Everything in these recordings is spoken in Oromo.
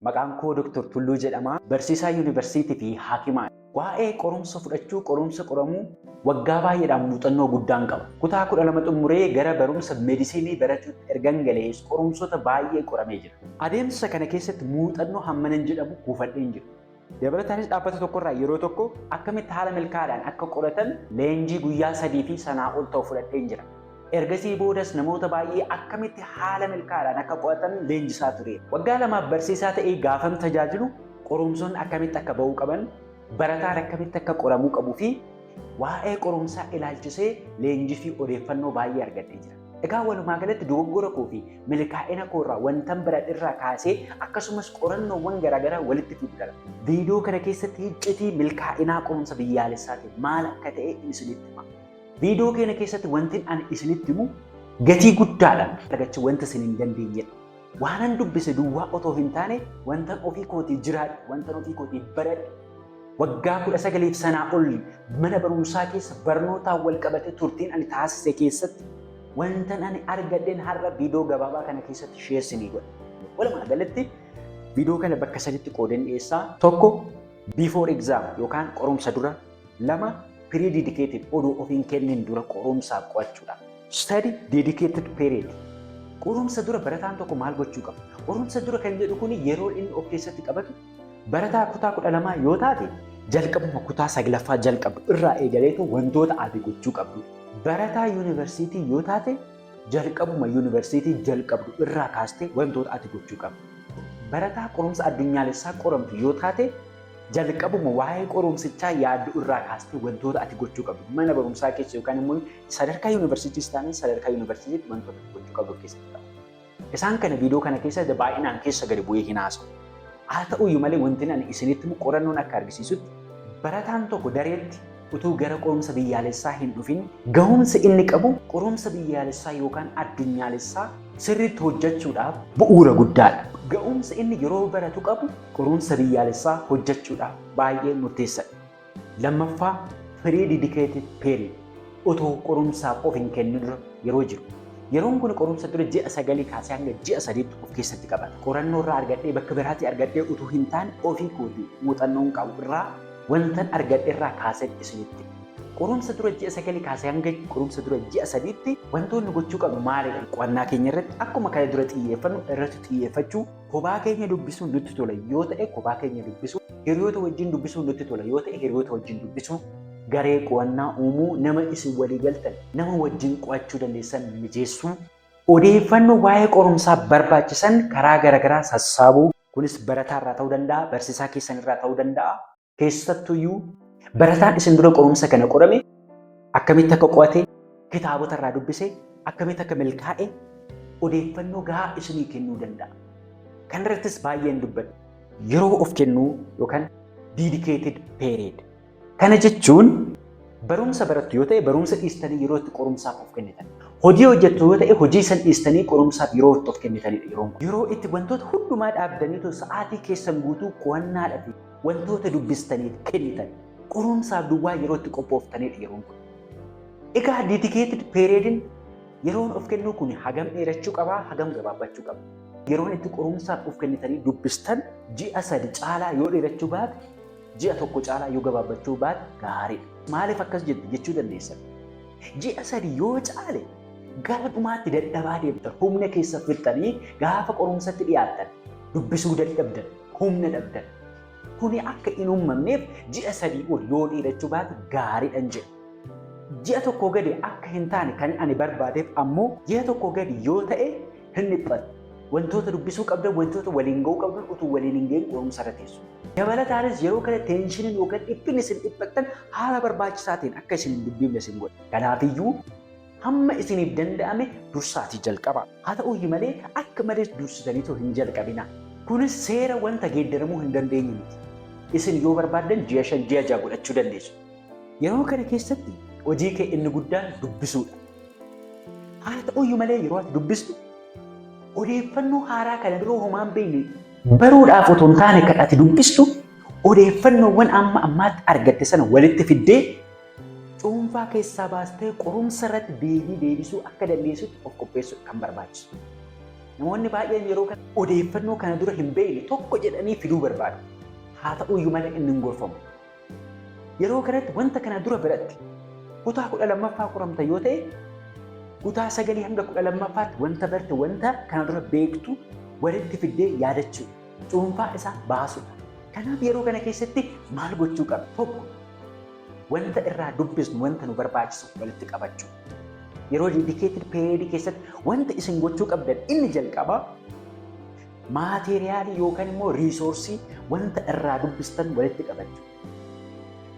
Maqaan koo Dr. Tulluu jedhama. Barsiisaa yuunivarsiitii fi haakimaa. Waa'ee qorumsa fudhachuu, qorumsa qoramuu waggaa baay'eedhaan muuxannoo guddaan qaba. Kutaa 12 xumuree gara barumsa meedisinii barachuutti ergan galees qorumsoota baay'ee qoramee jira. Adeemsa kana keessatti muuxannoo hammanan jedhamu kuufadheen jira. Dabalataanis dhaabbata tokkorraa yeroo tokko akkamitti haala milkaa'aadhaan akka qoratan leenjii guyyaa 3 fi sanaa ol ta'u fudhadheen jira. Ergasii boodas namoota baay'ee akkamitti haala milkaa'aadhaan akka qo'atan leenjisaa tureera. Waggaa lamaaf barsiisaa ta'ee gaafan tajaajilu qorumsoonni akkamitti akka ba'uu qaban, barataan akkamitti akka qoramuu qabuu fi waa'ee qorumsaa ilaalchisee leenjii fi odeeffannoo baay'ee argadhee jira. Egaa walumaa galatti dogoggora koo fi milkaa'ina koo irraa wantan baradhe irraa kaasee akkasumas qorannoowwan garaagaraa walitti fiduudhaan viidiyoo kana keessatti iccitii milkaa'inaa qorumsa biyyaalessaatiin maal akka ta'e isinitti hima. Viidiyoo kana keessatti wanti ani isinitti himu gatii guddaadhaan argachuu wanta isin hin dandeenyedha. Waanan dubbise duwwaa otoo hin taane wantan ofii kootii jiraadhe, wantan ofii kootii baradhe, waggaa 19f sanaa ol mana barumsaa keessa barnootaan wal qabate turtiin ani taasise keessatti wantan ani argadheen har'a viidiyoo gabaabaa kana keessatti share isinii godha. Walumaa galatti viidiyoo kana bakka saditti qoodeen dhiyeessaa. Tokko, before exam yookaan qorumsa dura. Lama, pre-dedicated odoo of hin kennin dura qorumsaaf qo'achuudha. Study dedicated period. Qorumsa dura barataan tokko maal gochuu qaba? Qorumsa dura kan jedhu kun yeroo inni of keessatti qabatu, barataa kutaa 12 yoo taate jalqabuma kutaa saglaffaa jalqabdu irraa eegaleetu wantoota ati gochuu qabdu. Barataa yuunivarsiitii yoo taate jalqabuma yuunivarsiitii jalqabdu irraa kaastee wantoota ati gochuu qabdu. Barataa qorumsa addunyaalessaa qoramtu yoo taate jalqabuma waa'ee qorumsichaa yaaddu irraa kaastee wantoota ati gochuu qabdu. Mana barumsaa keessa yookaan immoo sadarkaa yuunivarsiitiis taanaan sadarkaa yuunivarsiitiitti wantoota ati gochuu qabdu of keessatti qaba. Isaan kana viidiyoo kana keessatti baay'inaan keessa gadi bu'ee hin haasa'u. Haa ta'uyyuu malee wanti ani isinitti himu, qorannoon akka argisiisutti barataan tokko dareetti utuu gara qorumsa biyyaalessaa hin dhufin gahumsi inni qabu qorumsa biyyaalessaa yookaan addunyaalessaa sirriitti hojjechuudhaaf bu'uura guddaadha. Ga'umsa inni yeroo baratu qabu qorumsa biyyaalessaa hojjechuudhaaf baay'ee murteessaadha. Lammaffaa, pre-dedicated period otoo qorumsaaf of hin kennin dura yeroo jiru. Yeroon kun qorumsa dura ji'a 9 kaasee hanga ji'a 3tti of keessatti qabata. Qorannoo irraa argadhee, bakka biraatti argadhee utuu hin taane, ofii kootii muuxannoon qabu irraa wantan argadhe irraa kaasee isinitti. Qorumsa dura ji'a 9 kaasee hanga qorumsa dura ji'a 3tti wantoonni gochuu qabnu maalidha? Qo'annaa keenya irratti akkuma kana dura xiyyeeffannu irratti xiyyeeffachuu, kophaa keenya dubbisuun nutti tola yoo ta'e kophaa keenya dubbisuu, hiriyoota wajjin dubbisuun nutti tola yoo ta'e hiriyoota wajjin dubbisuu, garee qo'annaa uumuu, nama isin walii galtan, nama wajjin qo'achuu dandeessan mijeessuu, odeeffannoo waa'ee qorumsaa barbaachisan karaa garaagaraa sassaabuu, kunis barataa irraa ta'uu danda'a, barsiisaa keessan irraa ta'uu danda'a. Keessattuyyuu barataan isin dura qorumsa kana qorame akkamitti akka qo'ate, kitaabota irraa dubbise, akkamitti akka milkaa'e odeeffannoo gahaa isinii kennuu danda'a. Kanarrattis baay'een dubbadha. Yeroo of kennuu yookaan dedicated period. Kana jechuun barumsa barattu yoo ta'e barumsa dhiistanii yeroo itti qorumsaaf of kennitan. Hojii hojjettu yoo ta'e hojii san dhiistanii qorumsaaf yeroo itti of kennitanidha yeroon kun. Yeroo itti wantoota hundumaa dhaabdaniitu sa'aatii keessan guutuu qo'annaadhaaf wantoota dubbistaniif kennitan. Qorumsaaf duwwaa yeroo itti qophooftanidha yeroon kun. Egaa dedicated periodin yeroon of kennuu kun hagam dheerachuu qabaa, hagam gabaabbachuu qaba? Yeroon itti qorumsaaf of kennitanii dubbistan ji'a 3 caalaa yoo dheerachuu baate, ji'a 1 caalaa yoo gabaabbachuu baate gaariidha. Maaliif akkas jettu jechuu dandeessan? Ji'a 3 yoo caale gara dhumaatti dadhabaa deemtan, humna keessa fixxanii gaafa qorumsatti dhiyaattan dubbisuu dadhabdan, humna dhabdan. Kuni akka hin uumamneef ji'a 3 ol yoo dheerachuu baate gaariidhan jedha. Ji'a 1 gadi akka hin taane kan ani barbaadeef ammoo ji'a 1 gadi yoo ta'e hin dhiphattu. Wantoota dubbisuu qabdan, wantoota waliin ga'uu qabdan utuu waliin hin ga'iin qorumsa irra teessu. Dabalataanis yeroo kana tensioniin yookaan dhiphinni isin dhiphattan haala barbaachisaa ta'een akka isin hin dubbifne isin godha. Kanaafiyyuu hamma isiniif danda'ame dursaatii jalqabaa. Haa ta'uyyuu malee akka malee dursitaniitoo hin jalqabina. Kunis seera wanta geeddaramuu hin dandeenye miti. Isin yoo barbaaddan ji'a 5, ji'a 6 godhachuu dandeessu. Yeroo kana keessatti hojii kee inni guddaan dubbisuudha. Haa ta'uyyuu malee yeroo ati dubbistu odeeffannoo haaraa kana dura homaa hin beekne baruudhaaf otoo hin taane kan ati dubbistu odeeffannoowwan amma ammaatti argatte sana walitti fiddee cuunfaa keessaa baastee qorumsa irratti deebii deebisuu akka dandeessutti of qopheessuudha kan barbaachisu. Namoonni baay'een yeroo kana odeeffannoo kana dura hin beekne tokko jedhanii fiduu barbaadu. Haa ta'uyyuu malee inni hin gorfamu. Yeroo kanatti wanta kana dura baratte, kutaa 12ffaa qoramta yoo ta'e, kutaa 9 hanga 12ffaatti wanta barte, wanta kana dura beektu walitti fiddee yaadachuu, cuunfaa isaa baasudha. Kanaaf yeroo kana keessatti maal gochuu qabna? Tokko, wanta irraa dubbisnu, wanta nu barbaachisu walitti qabachuu. Yeroo dedicated period keessatti wanta isin gochuu qabdan inni jalqabaa materialii yookaan immoo resourceii wanta irraa dubbistan walitti qabachuu.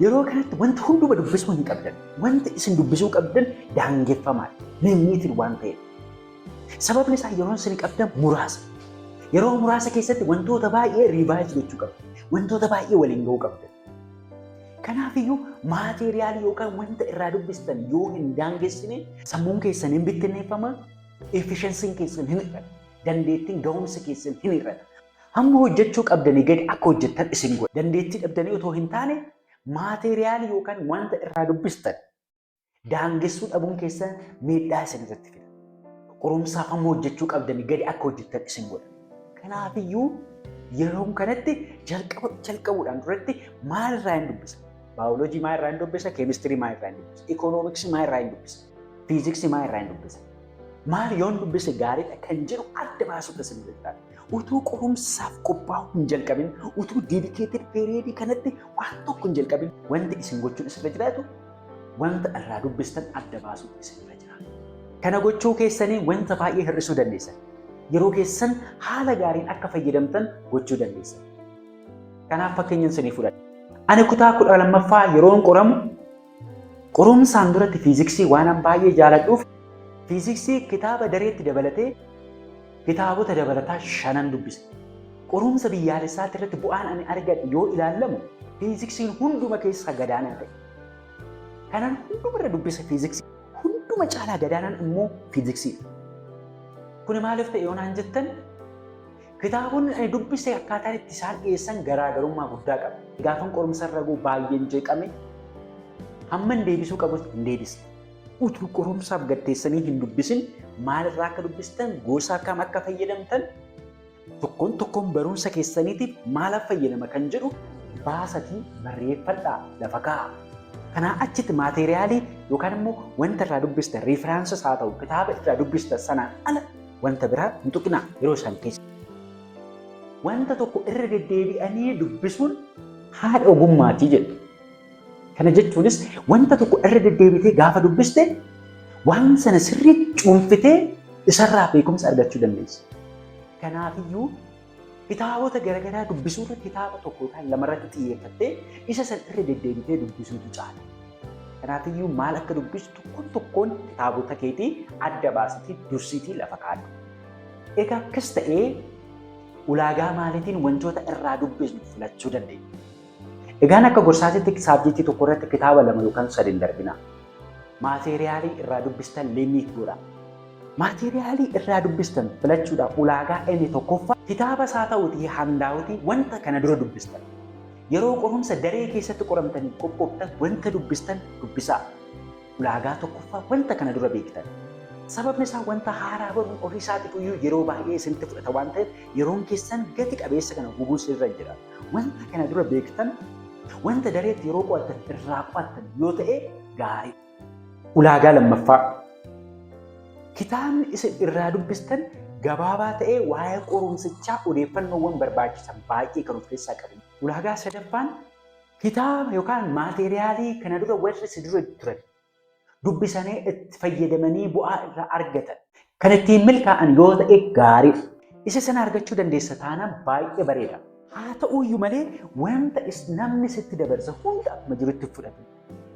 Yeroo kanatti wanta hunduma dubbisuu hin qabdan. Wanta isin dubbisuu qabdan daangeffamaadha. Limited waan ta'eef. Sababni isaa yeroon isin qabdan muraasa. Yeroo muraasa keessatti wantoota baay'ee revise gochuu qabdu. Wantoota baay'ee waliin ga'uu qabdan. Kanaafiyyuu materialii yookaan wanta irraa dubbistan yoo hin daangessine, sammuun keessan hin bittinneeffama, efficiencyn keessan hin hir'ata, dandeettiin ga'umsa keessan hin hir'ata. Hamma hojjechuu qabdanii gadi akka hojjettan isin godha. Dandeettii dhabdanii otoo hin taane, materialii yookaan wanta irraa dubbistan daangessuu dhabuun keessan miidhaa isin irratti fida. Qorumsaaf hamma hojjechuu qabdanii gadi akka hojjettan isin godha. Kanaafiyyuu yeroo kanatti jalqaba jalqabuudhaan duratti maal irraa hin dubbisa? Baayoloojii maal irraa hin dubbisa? Keemistirii maal irraa hin dubbisa? Ikoonomiksii maal irraa hin dubbisa? Fiiziksii maal irraa hin dubbisa? Maal yoon dubbise gaariidha kan jedhu adda baasuudha isin irra. Utuu qorumsaaf qophaa'uu hin jalqabin, utuu dedicated period kanatti waan tokko hin jalqabin, wanti isin gochuun isirra jiraatu wanta irraa dubbistan adda baasuun isin irra jira. Kana gochuu keessanii wanta baay'ee hir'isuu dandeessan. Yeroo keessan haala gaariin akka fayyadamtan gochuu dandeessan. Kanaaf fakkeenyan isinii fudhadha. Ani kutaa 12ffaa yeroon qoramu, qorumsaan duratti fiiziksii waanan baay'ee jaaladhuuf, fiiziksii kitaaba dareetti dabalatee kitaabota dabalataa shanan dubbise. Qorumsa biyyaalessaatti irratti bu'aan ani argadhe yoo ilaallamu, fiiziksiin hunduma keessaa gadaanaa ta'e. Kanan hundumarra dubbise fiiziksii, hunduma caalaa gadaanaan immoo fiiziksiidha. Kuni maaliif ta'e yoo naan jettan, kitaabonni ani dubbise akkaataan itti isaan dhiyeessan garaagarummaa guddaa qaba. Gaafan qorumsa irra ga'u baay'een jeeqame, hamman deebisuu qabus hin deebisne. Utuu qorumsaaf gatteessanii hin dubbisin, maalirraa akka dubbistan, gosa akkam akka fayyadamtan, tokkoon tokkoon barumsa keessaniitiif maalaaf fayyadama kan jedhu baasatii barreeffadhaa, lafa kaa'a. Kanaa achitti materialii yookaan immoo wanta irraa dubbistan, references haa ta'u, kitaaba irraa dubbistan sanaan ala wanta biraa hin tuqinaa yeroo isaan keessa. Wanta tokko irra deddeebi'anii dubbisuun haadha ogummaatii jedhu. Kana jechuunis wanta tokko irra deddeebitee gaafa dubbiste, waan sana sirriitti cuunfitee isarraa beekumsa argachuu dandeessa. Kanaafiyyuu kitaabota garaagaraa dubbisuurra kitaaba tokko yookaan lamarratti xiyyeeffattee isa san irra deddeebitee dubbisuutu caala. Kanaafiyyuu maal akka dubbistu tokkoon tokkoon kitaabota keetii adda baasitii dursiitii lafa kaa'adhu. Egaa akkas ta'ee, ulaagaa maaliitiin wantoota irraa dubbisnu filachuu dandeenya? Egaan akka gorsaatitti subjectii tokko irratti kitaaba lama yookaan sadi hin darbina. Materialii irraa dubbistan limit godha. Materialii irraa dubbistan filachuudhaaf ulaagaa inni tokkoffaa kitaaba isaa ta'uutii handoutii wanta kana dura dubbistan. Yeroo qorumsa daree keessatti qoramtanii qophooftan wanta dubbistan dubbisaa. Ulaagaa tokkoffaa, wanta kana dura beektan. Sababni isaa wanta haaraa baruun ofii isaatiif iyyuu yeroo baay'ee isinitti fudhata waan ta'eef, yeroon keessan gati qabeessa kana gubuun sirra jira. Wanta kana dura beektan, wanta dareetti yeroo qo'attan irraa qo'attan yoo ta'e gaarii. Ulaagaa lammaffaa, kitaabni isin irraa dubbistan gabaabaa ta'ee waa'ee qorumsichaa odeeffannoowwan barbaachisan baay'ee kan of keessaa qabu. Ulaagaa sadaffaan, kitaaba yookaan materialii kana dura warri si dura turan dubbisanii itti fayyadamanii bu'aa irraa argatan kan ittiin milkaa'an yoo ta'e gaariidha. Isa sana argachuu dandeessa taanaan baay'ee bareeda. Haa ta'uyyuu malee wanta namni sitti dabarsa hunda akkuma jirutti fudhatu.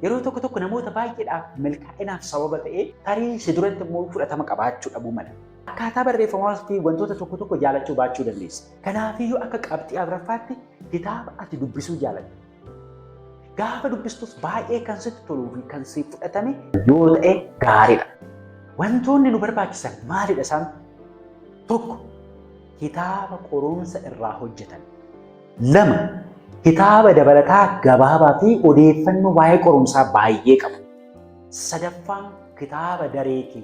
Yeroo tokko tokko namoota baay'eedhaaf milkaa'inaaf sababa ta'ee tarii si duratti immoo fudhatama qabaachuu dhabuu mala. Akkaataa barreeffamaa fi wantoota tokko tokko jaalachuu baachuu dandeessa. Kanaafiyyuu akka qabxii afuraffaatti kitaaba ati dubbisuu jaalattu, gaafa dubbistus baay'ee kan sitti toluu fi kan siif fudhatame yoo ta'e gaariidha. Wantoonni nu barbaachisan maalidha isaan? Tokko, kitaaba qorumsa irraa hojjetan. Lama, kitaaba dabalataa gabaabaa fi odeeffannoo waa'ee qorumsaa baay'ee qabu. Sadaffaan, kitaaba daree kee.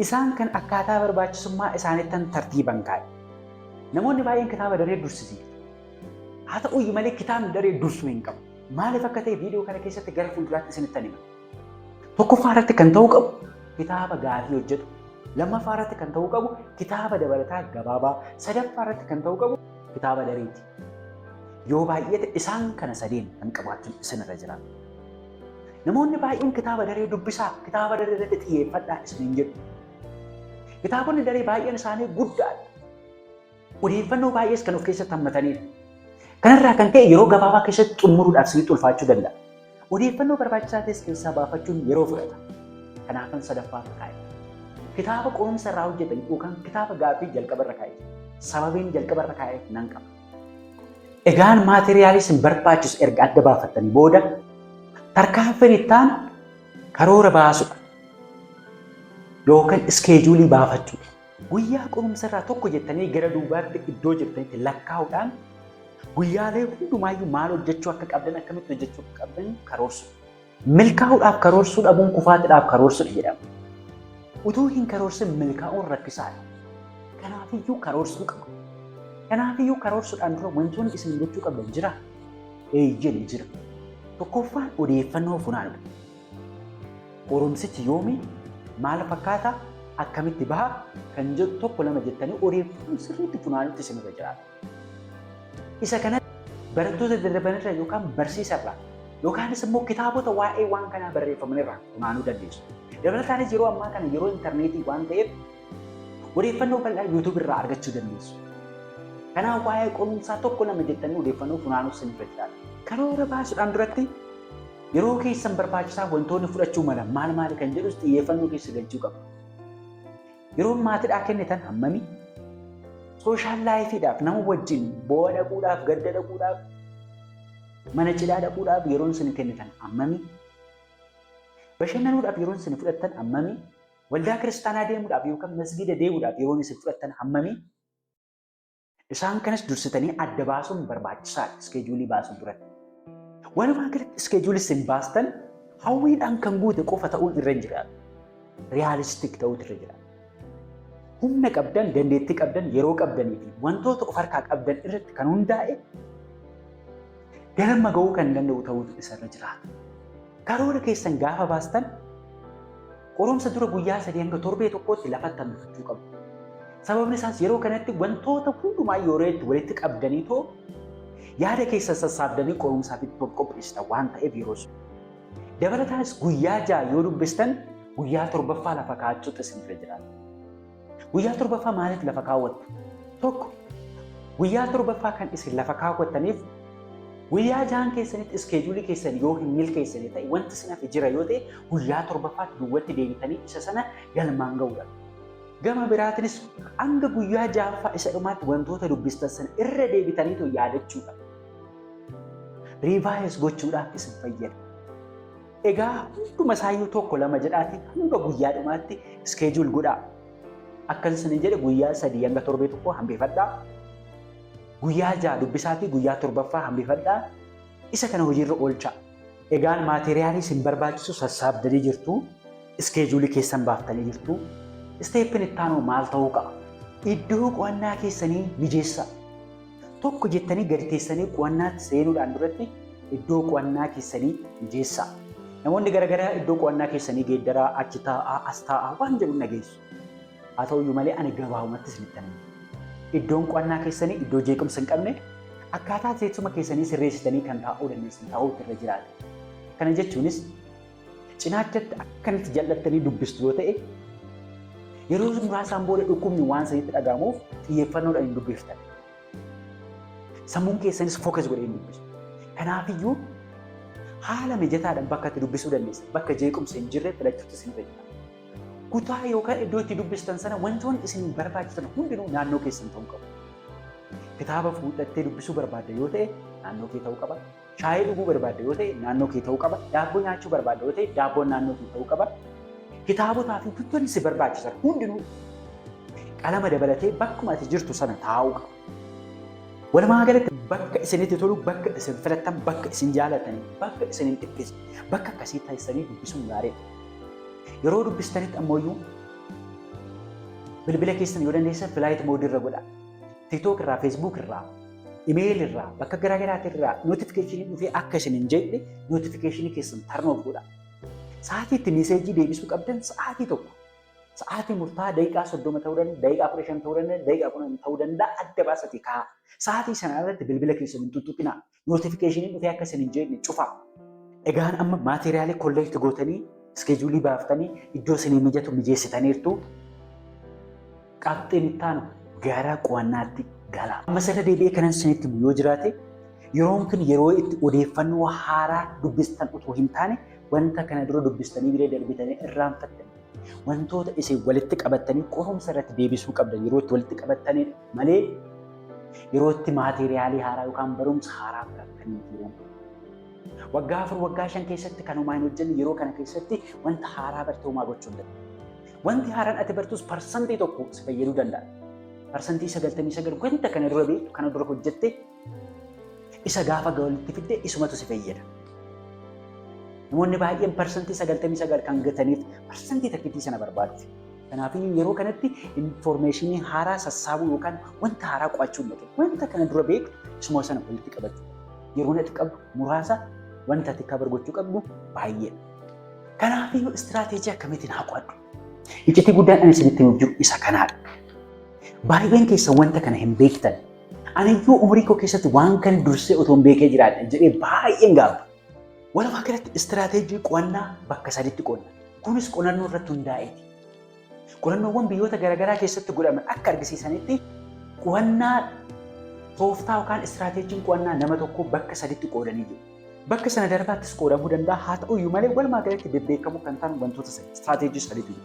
Isaan kan akkaataa barbaachisummaa isaaniittan tartiiban kaa'e. Namoonni baay'een kitaaba daree dursisiisu. Haa ta'uyyuu malee kitaabni daree dursuu hin qabu. Maaliif akka ta'e viidiyoo kana keessatti gara fuulduraatti isinittan hima. Tokkoffaa irratti kan ta'uu qabu kitaaba gaafii hojjetu. Lammaffaa irratti kan ta'uu qabu kitaaba dabalataa gabaabaa. Sadaffaa irratti kan ta'uu qabu kitaaba dareeti. Yoo baay'ate isaan kana sadeen kan qabaachuun isinirra jira. Namoonni baay'een kitaaba daree dubbisaa, kitaaba daree irratti xiyyeeffadhaa isiniin jedhu. Kitaabonni daree baay'een isaanii guddaadha. Odeeffannoo baay'ees kan of keessatti hammatanidha. Kanarraa kan ka'e yeroo gabaabaa keessatti xumuruudhaaf isinitti ulfaachuu danda'a. Odeeffannoo barbaachisaa ta'es keessaa baafachuun yeroo fudhata. Kanaafan sadaffaarra kaa'e. Kitaaba qorumsa irraa hojjetan yookaan kitaaba gaaffii jalqabarra kaa'e. Sababiin jalqabarra kaa'eef nan qaba. Egaan maateriyaalii isin barbaachisu erga adda baafattanii booda tarkaanfiin itti aanu karoora baasudha. Yookaan iskeejuulii baafachuudha. Guyyaa qorumsa irraa tokko jettanii gara duubaatti iddoo jirtanitti lakkaa'uudhaan guyyaalee hundumaayyuu maal hojjechuu akka qabdan akkamitti hojjechuu akka qabdan karoorsu. Milkaa'uudhaaf karoorsuu dhabuun kufaatiidhaaf karoorsuudha jedhama. Utuu hin karoorsin milkaa'uun rakkisaadha. Kanaafiyyuu karoorsuu qaba. Kanaafiyyuu karoorsuudhaan dura wantoonni isin gochuu qabdan jira? Eeyyeen jira. Tokkoffaan odeeffannoo funaanuudha. Qorumsichi yoomi? Maal fakkaata? Akkamitti baha? Kan jedhu tokko lama jettanii odeeffannoo sirriitti funaanuutti isinirra jiraata. Isa kana barattoota daddarbanirra yookaan barsiisarraa yookaanis immoo kitaabota waa'ee waan kanaa barreeffamanirraa funaanuu dandeessu. Dabalataanis yeroo ammaa kana yeroo intarneetii waan ta'eef odeeffannoo bal'aa YouTube irraa argachuu dandeessu. Kanaaf waa'ee qorumsaa tokko lama jettanii odeeffannoo funaanuu isinirra jiraata. Karoora baasuudhaan duratti yeroo keessan barbaachisaa wantoonni fudhachuu malan maal maali kan jedhus xiyyeeffannoo keessa galchuu qabu. Yeroo maatiidhaa kennitan hammami? Sooshaal laayifiidhaaf nama wajjin boo'a dhaquudhaaf, gadda dhaquudhaaf, mana cidhaa dhaquudhaaf yeroon isin kennitan hammami? Bashannanuudhaaf yeroon isin fudhattan hammami? Waldaa kiristaanaa deemuudhaaf yookaan masgiida deemuudhaaf yeroon isin fudhattan hammami? Isaan kanas dursitanii adda baasuun barbaachisaadha iskeejuulii baasuun duratti. Walumaa galatti iskeejuulii isin baastan hawwiidhaan kan guute qofa ta'uun irra hin jiraatu. Riyaalistik ta'uutu irra jiraata. Humna qabdan, dandeettii qabdan, yeroo qabdanii fi wantoota of harkaa qabdan irratti kan hundaa'e galma ga'uu kan danda'u ta'uutu isarra jiraata. Karoora keessan gaafa baastan qorumsa dura guyyaa sadii hanga torbee tokkootti lafatti hambifachuu qabdu. Sababni isaas yeroo kanatti wantoota hundumaa yeroo itti walitti qabdanii too yaada keessan sassaabdanii qorumsaaf itti of qopheessitan waan ta'eef yeroo sun. Dabalataanis guyyaa 6 yoo dubbistan guyyaa torbaffaa lafa kaa'achuutu isin irra jiraata. Guyyaa torbaffaa maaliif lafa kaawwattu? Tokko guyyaa torbaffaa kan isin lafa kaawwattaniif guyyaa jahan keessanitti iskeejuulii keessan yoo hin milkeessine ta'e wanti isin hafe jira yoo ta'e guyyaa torbaffaatti duwwatti deebitanii isa sana galmaan ga'uudha. Gama biraatinis hanga guyyaa ja'affaa isa dhumaatti wantoota dubbistan sana irra deebitaniitu yaadachuudha. Riivaayis gochuudhaaf isin fayyada. Egaa hunduma isaayyuu tokko lama jedhaatii hanga guyyaa dhumaatti iskeejuul godhaa. Akkan isinin jedhe guyyaa 3 hanga torbee tokko hambifadhaa. Guyyaa 6 dubbisaatii guyyaa torbaffaa hambifadhaa. Isa kana hojiirra oolchaa. Egaan maateeriyaalii isin barbaachisu sassaabdanii jirtu. Iskeejuulii keessan baaftanii jirtu. Isteeppiin itti aanu maal ta'uu qaba? Iddoo qo'annaa keessanii mijeessaa. Tokko jettanii gadi teessanii qo'annaatti seenuudhaan duratti iddoo qo'annaa keessanii mijeessaa. Namoonni garaagaraa iddoo qo'annaa keessanii geeddaraa, achi taa'aa, as taa'aa waan jedhu dhageessu. Haa ta'uyyuu malee ani gabaabumatti isinitti hima. Iddoon qo'annaa keessanii iddoo jeequmsa hin qabne akkaataa teessuma keessanii sirreessitanii kan taa'uu dandeessan ta'uutu irra jiraata. Kana jechuunis cinaachatti akkanatti jal'attanii dubbistu yoo ta'e yeroo muraasaan booda dhukkubni waan isinitti dhaga'amuuf xiyyeeffannoodhaan hin dubbiftan. Sammuun keessanis focus godhee hin dubbisu. Kanaafiyyuu haala mijataadhaan bakka itti dubbisuu dandeessan, bakka jeequmsa hin jirre filachuutti isinirra jira. Kutaa yookaan iddoo itti dubbistan sana wantoonni isin barbaachisan hundinuu naannoo keessan ta'uu qabu. Kitaaba fuudhattee dubbisuu barbaadda yoo ta'e naannoo kee ta'uu qaba. Shaayii dhuguu barbaadda yoo ta'e naannoo kee ta'uu qaba. Daabboo nyaachuu barbaadda yoo ta'e daabboon naannoo kee ta'uu qaba. Kitaabotaa fi wantoonni si barbaachisan hundinuu qalama dabalatee bakkuma ati jirtu sana taa'uu qaba. Walumaa galatti bakka isinitti tolu, bakka isin filattan, bakka isin jaalatanii, bakka isin hin dhiphisne, bakka akkasii teessanii dubbisuun gaariidha. Yeroo dubbistanitti ammoo Bilbila keessan yoo dandeessan flight mode irra godhaa. TikTok irraa, Facebook irraa, email irraa, bakka garaagaraati irraa notification dhufee akka isin hin jeeqne notification keessan turn off godhaa. Sa'aatii itti message deebisuu qabdan sa'aatii tokko. Sa'aatii murtaa'aa daqiiqaa 30 ta'uu danda'a, daqiiqaa 15 ta'uu danda'a, daqiiqaa 10 ta'uu danda'a, adda baasatii kaa'a. Sa'aatii sana irratti bilbila keessan hin tuttuqinaa. Notification dhufee akka isin hin jeeqne cufaa. Egaan amma material collect gootanii, schedule baaftanii, iddoo isinii mijatu mijeessitaniirtu. Qabxiin itti aanu gara qo'annaatti gala. Amma irra deebi'ee kanan isinitti himu yoo jiraate, yeroon kun yeroo itti odeeffannoo haaraa dubbistan otoo hin taane, wanta kana dura dubbistanii bira darbitanii irraanfattan, wantoota isin walitti qabattanii qorumsa irratti deebisuu qabdan yeroo itti walitti qabattanidha malee yeroo itti material haaraa yookaan barumsa haaraa barattanii yeroon kun. Waggaa 4, waggaa 5 keessatti kan homaa hin hojjenne, yeroo kana keessatti wanta haaraa bartee homaa gochuu hin danda'u. Wanti haaraan ati bartus 1% si fayyaduu danda'a. 99% wanta kana dura beektu, kana dura hojjette, isa gaafa walitti fidde isumatu si fayyada. Namoonni baay'een 99% kan gataniif parsantii takkittii sana barbaadu. Kanaafuu yeroo kanatti information haaraa sassaabuu yookaan wanta haaraa qo'achuu hin dhaqin. Wanta kana dura beektu isuma sana walitti qabachuu. Yeroon ati qabdu muraasa, wanta ati cover gochuu qabdu baay'eedha. Kanaafiyyuu strategy akkamiitiin haa qo'adhu? Iccitii guddaan ani isinitti himuuf jiru isa kanaadha. Baay'een keessan wanta kana hin beektan. Aniyyuu umurii koo keessatti waan kana dursee otoo hin beekee jiraadha jedhee baay'een gaabba. Walumaa galatti strategy qo'annaa bakka saditti qoodna. Kunis qorannoo irratti hundaa'eeti. Qorannoowwan biyyoota garaagaraa keessatti godhaman akka argisiisanitti, qo'annaa tooftaa yookaan strategyn qo'annaa nama tokkoo bakka saditti qoodanii jiru. Bakka sana darbaattis qoodamuu danda'a. Haa ta'uyyuu malee walumaa galatti bebbeekamoo kan ta'an wantoota sadi, strategy sadiitu jiru.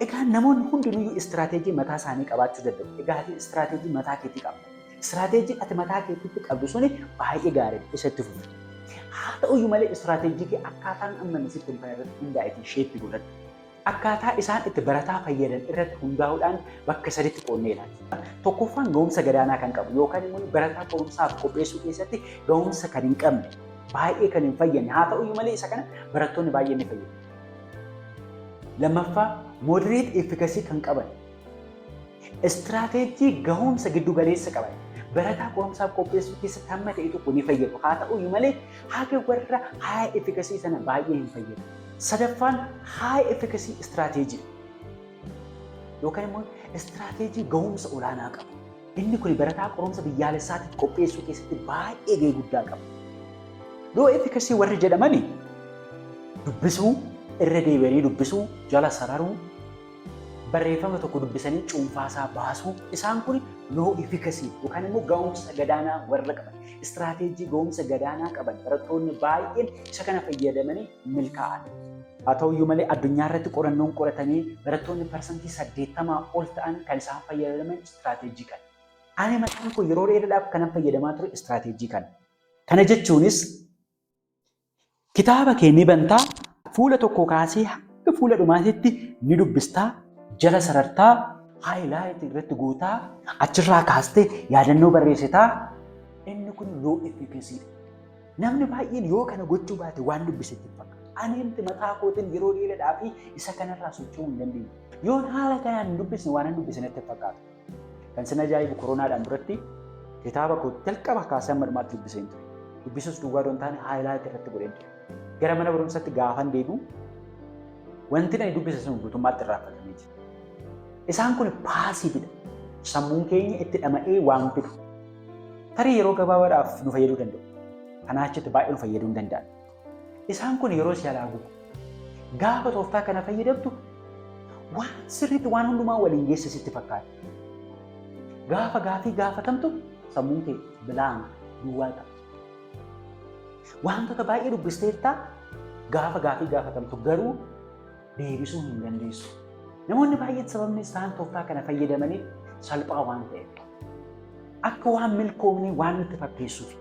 Egaa namoonni hundinuyyuu strategy mataa isaanii qabaachuu danda'u. Egaa ati strategy mataa keetii qabda. Strategyn ati mataa keetitti qabdu suni baay'ee gaariidha. Isa itti fufi. Haa ta'uyyuu malee strategy kee akkaataan amma sitti hin irratti hundaa'eetiin shape godhadhu. Akkaataa isaan itti barataa fayyadan irratti hundaa'uudhaan bakka saditti qoodnee ilaalla. Tokkoffaan ga'umsa gadaanaa kan qabu yookaan immoo barataa qorumsaaf qopheessuu keessatti ga'umsa kan hin qabne, baay'ee kan hin fayyadne, haa ta'uyyuu malee isa kana barattoonni baay'een ni fayyadu. Lammaffaa, moderate efficacy kan qaban, strategy ga'umsa giddu galeessa qaban, barataa qorumsaaf qopheessuu keessatti hamma ta'e tokko ni fayyadu, haa ta'uyyuu malee haga warra high efficacy sana baay'ee hin fayyadu. Sadaffaan high efficacy strategy yookaan immoo strategy ga'umsa olaanaa qabu. Inni kun barataa qorumsa biyyaalessaatiif qopheessuu keessatti baay'ee gahee guddaa qaba. Low efficacy warri jedhamani dubbisuu, irra deebi'anii dubbisuu, jala sararuu, barreeffama tokko dubbisanii cuunfaasaa baasuu, isaan kun low efficacy yookaan immoo ga'umsa gadaanaa warra qaban, strategy ga'umsa gadaanaa qaban, barattoonni baay'een isa kana fayyadamanii milkaa'an. Haa ta'uyyuu malee addunyaa irratti qorannoon qoratamee barattoonni 80% ol ta'an kan isaan fayyadaman strategy kana. Ani mataan koo yeroo dheeraadhaaf kanan fayyadamaa ture strategy kana. Kana jechuunis kitaaba kee ni bantaa, fuula tokko kaasee hanga fuula dhumaatitti ni dubbistaa, jala sarartaa, highlight irratti gootaa, achirraa kaastee yaadannoo barreessitaa. Inni kun low efficacydha. Namni baay'een yoo kana gochuu baate waan dubbise itti fakkaata. Ani himti mataa kootiin yeroo dheeraadhaa fi isa kanarraa socho'uu hin dandeenye. Yoon haala kanaan hin dubbisne waan hin dubbisne natti fakkaata. Kan sin ajaa'ibu, koronaadhaan duratti kitaaba koo jalqaba kaasee hamma dhumaatti dubbiseen ture. Dubbisuus duwwaa osoo hin taane highlight irratti godheen ture. Gara mana barumsaatti gaafan deebi'u wanti ani dubbise sun guutummaatti irraanfatamee jira. Isaan kun passivedha. Sammuun keenya itti dhama'ee waan fidu. Tarii yeroo gabaabaadhaaf nu fayyaduu danda'u. Kanaa achitti baay'ee nu fayyaduu hin danda'an. Isaan kun yeroo si alaa gubu. Gaafa tooftaa kana fayyadamtu waan sirriitti waan hundumaa waliin geesse sitti fakkaata. Gaafa gaafii gaafatamtu sammuun kee blank, duwwaa ta'a. Wantoota baay'ee dubbisteertaa, gaafa gaafii gaafatamtu garuu deebisuu hin dandeessu. Namoonni baay'een sababni isaan tooftaa kana fayyadamaniif salphaa waan ta'eef. Akka waan milkoomnee waan nutti fakkeessuuf.